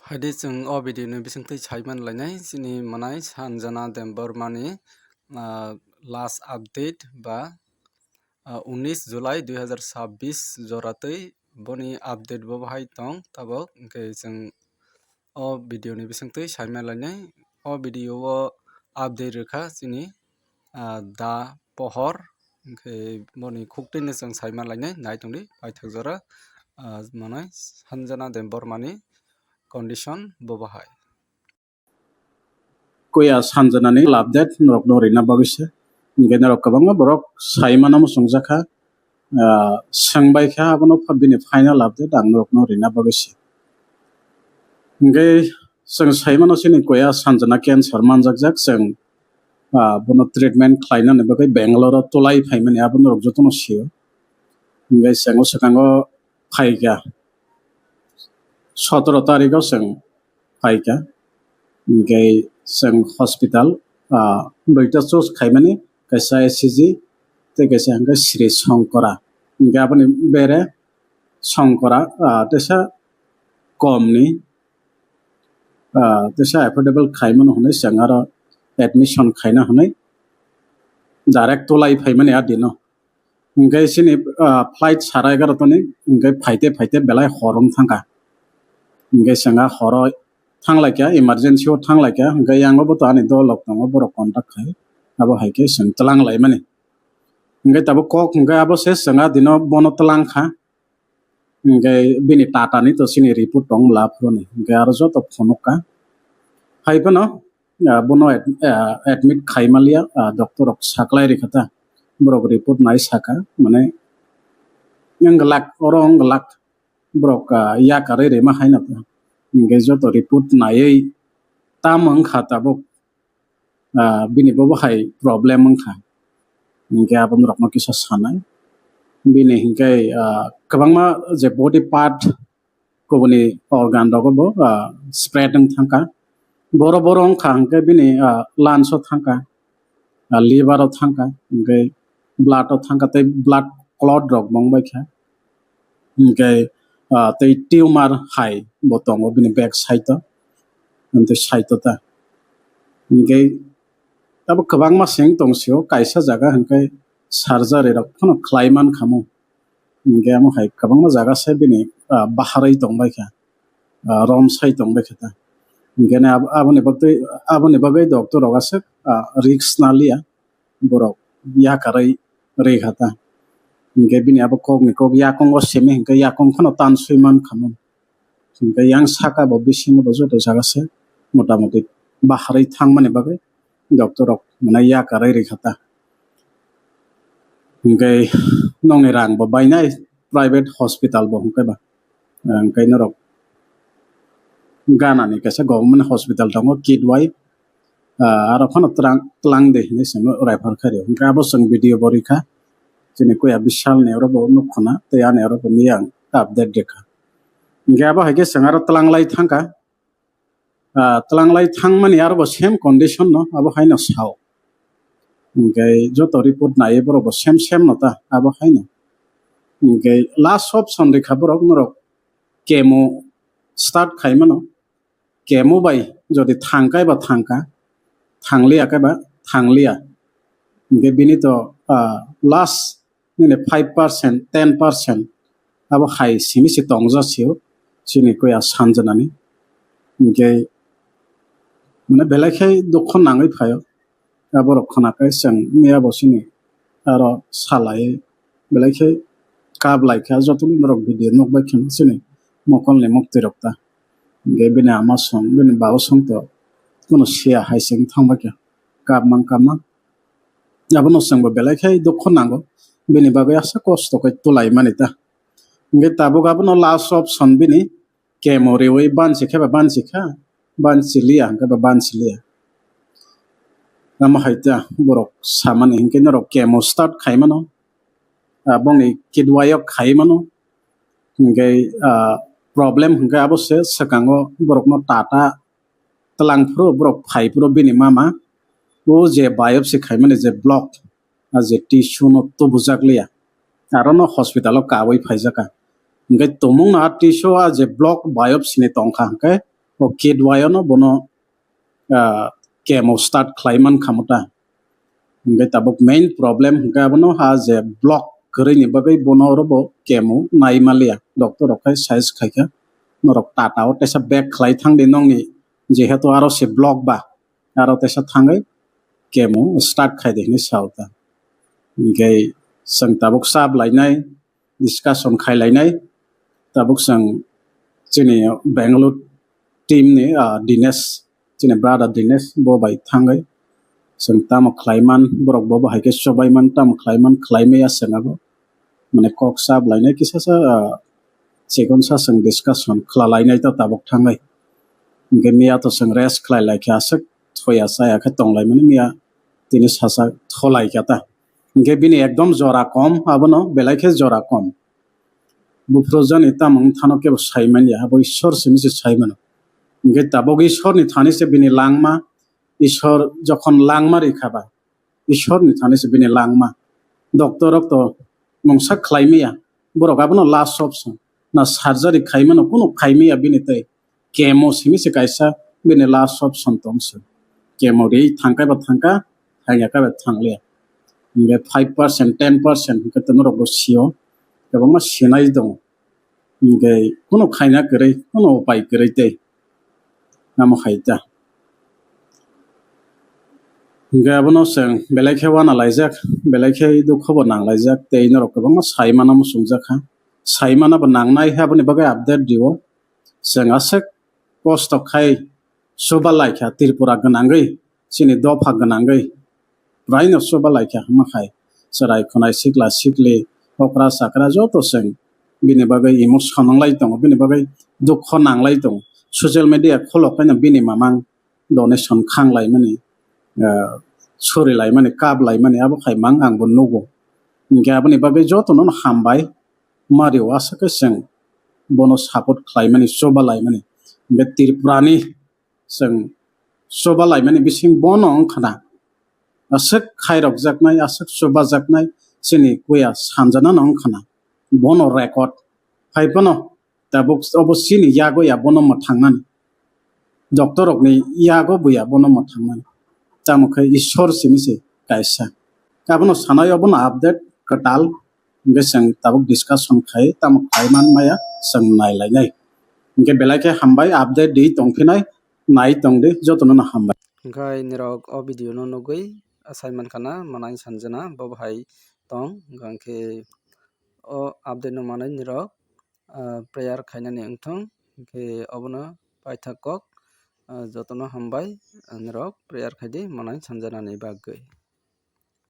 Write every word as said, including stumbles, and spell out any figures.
Phaidi chwng o video ni bisingtwi saiman lainai chini mwnai Sanjana Debbarma ni, ah, last update ba, ah, unis July dui hazar sabbish joratwi boni update bo bahai tong tabok. Hwnkhe chwng o video ni bisingtwi saiman lainai. O video o update rwkha chini, ah, da pohor, hwnkhe boni khuktwi no chwng saiman lainai, nai tongdi paithak jora, ah, mwnai Sanjana Debbarma ni condition bo bahai. Kuya Sanjana ni update norok no rina bagwi se, hwnkhe norok kwbangma borok saimano muchungjakha, ah, swngbaikha abono pha-, bini final update ang norok no rina bagwi se. Hwnkhe chwng saimano chini kuya Sanjana cancer manjakjak, chwng, ah, bono treatment khlainani bagwi Bangalore o tulai phaimani abo norok jotono sio. Hwnkhe chwng o swkango phaikha, sotoro tarikgo chwng phaikha. Hwnkhe chwng hospital, ah, duita choose khaimani, kaisa E C G tei kaisa hwnkhe Sri Shankara. Hwnkhe aboni bere Shankara, ah, teisa komni, ah, teisa affordable khaimano hwnwi chwng aro admission khaina hwnwi direct tulai phaimani a dino. Hwnkhe chini, ah, flight sara egarota ni, hwnkhe phaite phaite belai hor wng thangkha. Hwnkhe chwng a horo thanglaikha, emergency o thanglaikha, hwnkhe yango bo to ani dolok tongo, borok contact khai, abo hai khe chwng twlang laimani. Hwnkhe tabuk kok hwnkhe abo se chwng a dino bono twlang kha. Hwnkhe bini Tata ni to chini report tong bwla aphuru ni, hwnkhe aro joto phunuk kha. Hai phano, ah, bono ad-, ah, admit khai manliya, ah, doctor rok saklai rikha ta. Borok report nai saka, mane, wng glak, oro wng glak. Borok, ah, yakarwi rima haino ta. Hwnkhe joto report naiwi tamo wngkha tabuk, ah, bini bo hai problem wngkha. Hwnkhe aboni rokno kisa sanai. Bini hwnkhe, ah, kwbangma je body part, kubuni organ rogo bo, ah, spread wng thangkha. Boro boro wngkha hwnkhe bini, ah, lungs o thangkha, ah, liver o thangkha, hwnkhe blood o thangkha tei blood clot rok bo wngbaikha. Hwnkhe, ah, tei tumor hai bo tongo bini back side o, hwnkhe side o ta. Hwnkhe abo kwbangma seng tongsio, kaisa jaga hwnkhe surgery rok phano khlai mankha mo. Hwnkhe amo hai kwbangma jaga se bini, ah, baharwi tongbaikha, ah, romsai tongbaikha ta. Hwnkhe ne ab-, aboni bagwi, aboni bagwi doctor rok aswk, ah, risk naliya, borok yakarwi rikha ta. Hwnkhe bini abo kokni kok yakungo simi hwnkhe yakung phano tanswi mankha mo. Hwnkhe yang saka bo bisingo bo joto jaga se motamoti baharwi thangmani bagwi doctor rok mane yakarwi rikha ta. Hwnkhe nokni rang bo bainai private hospital bo hwnkhe ba. Hwnkhe norok ganani kaisa government hospital tongo Kidwai, ah, aro phano twlang, twlang de hinwi chwngno refer khaio. Hwnkhe abo chwng video bo rikha. Chini kuya Bishal ni oro bo nukkha na, tei ani oro bo miyang update rikha. Hwnkhe abo hai khe chwng aro twlang lai thangkha. Ah, twlang lai thangmani aro bo same condition no, abo haino sao. Hwnkhe joto report naiwi borok bo same same no ta, abo haino. Hwnkhe last option rikha borok norok chemo start khaimano. Chemo bai jodi thangkai ba thangka, thangliya kai ba thangliya. Hwnkhe bini to, ah, last nini five percent, ten percent abo hai simi se tongja sio chini kuya Sanjanani. Hwnkhe mane belai khe dukho nangwi phaio. Aborok khwnakhai chwng miya bo chini aro salai belai khe kap lai kha, joto ni borok video nukbai khe chini mokolni muktwi rok ta. Hwnkhe bini ama song, bini baba song to kuno siya hai se wng thang bai kha, kap mang kap mang. Abono chwng bo belai khe dukho nango, bini bagwi aswk kosto khe tulai mani ta. Hwnkhe tabuk abono last option bini chemo riwi bansi khe ba bansi kha, bansi liya hwnkhe ba bansi liya. Amo hai ta borok samani hwnkhe norok chemo start khai mano, ah, bongni kidwai o khai mano, hwnkhe, ah, problem hwnkhe abo se swkango borokno tata twlang phuru borok phai phuru bini mama o je biopsy khaimani je block, a je tissue no tubujak liya, aro no hospital o kawi phaijak kha. Hwnkhe tumung no a tissue a je block biopsy ni tongkha hwnkhe o kidney o no bono, ah, chemo start khlai man kha mo ta. Hingke tabuk main problem hingke abono ha je block kwrwini bagwi bono oro bo chemo nai maliya. Doctor rok khai suggest khaikha, "Norok Tata o teisa bag khlai thangdi nongni, jehetu aro se block ba, aro teisa thangwi chemo start khaidi," hinwi sao ta. Hingke chwng tabuk sab lainai, discussion khai lainai. Tabuk chwng chini Bangalore team ni, ah, Dinesh, chini brother Dinesh, bo bai thangwi chwng tamo khlai man, borok bo hai khe chobai man, tamo khlai man, khlai maya chwng abo. Mane kok sab lainai kisa sa, ah, chikon sa chwng discussion khla lainai ta tabuk thangwi. Hingke miya to chwng rest khlai lai khe aswk thoya chaya khe tong lai mani miya tini sasak tholai kha ta. Hingke bini ekdom jora kom, abono belai khe jora kom. Buphuru jani tamo wng thano kebo sai manya, abo Ishwar simi se sai mano. Hingke tabuk Ishwar ni thani se bini langma, Ishwar jokhon langma rikha ba, Ishwar ni thani se bini langma. Doctor rok to mungsa khlai maya, borok abono last option. Na surgery khai mano, kunu khai maya bini tei. Chemo simi se kaisa bini last option tong se. Chemo ri thangkai ba thangka, thangya kai ba thangliya. Hingke five percent, ten percent hingke to norok bo sio. Kwbangma sinai tongo. Hingke kunu khaina kwrwi, kunu upai kwrwi tei. Amo hai ta. Hingke abono chwng belai khe wana laijak, belai khe dukho bo nang laijak, tei norok kwbangma sai mano muchungjak kha. Sai mano bo nangnai, aboni bagwi update rio. Chwng aswk kosto khai chuba lai kha Tripura gwnangwi, chini dopha gwnangwi. Praino chuba lai kha hama khai. Chwrai khwnai sikla sikli, okra chakra joto chwng bini bagwi emotion nang lai tongo, bini bagwi dukho nang lai tongo. Social media kholok khaino bini mamang donation khang lai mani, ah, suri lai mani, kap lai mani, abo khai mang ang bo nugo. Hingke aboni bagwi jotono no hambai, mario aswk khe chwng bono support khlai mani, chuba lai mani. Hingke Tripura ni chwng chuba lai mani bising bono wng khna. Aswk khairok jaknai, aswk chuba jaknai, chini kuya sanjana no wng khna. Bono record. Hai phano tabuk obo chini yago ya bono mwthangnani. Doctor rokni yago bo ya bono mwthangnani. Tamo khe Ishwar simi se kaisa. Abono sanai obono update kwtal. Hingke chwng tabuk discussion khai, tamo khai man maya chwng nai lainai. Hingke belai khe hambai, update di tongphinai, nai tong di, jotono no hambai. Hingke nirok o video no nugwi asai man khana, manai sanjana, bo bahai tong, hingke o update no manai nirok, ah, prayer khainani wngthong, hingke obono paithak kok, ah, jotono hambai, ah, nirok prayer khaidi manai sanjanani bagwi.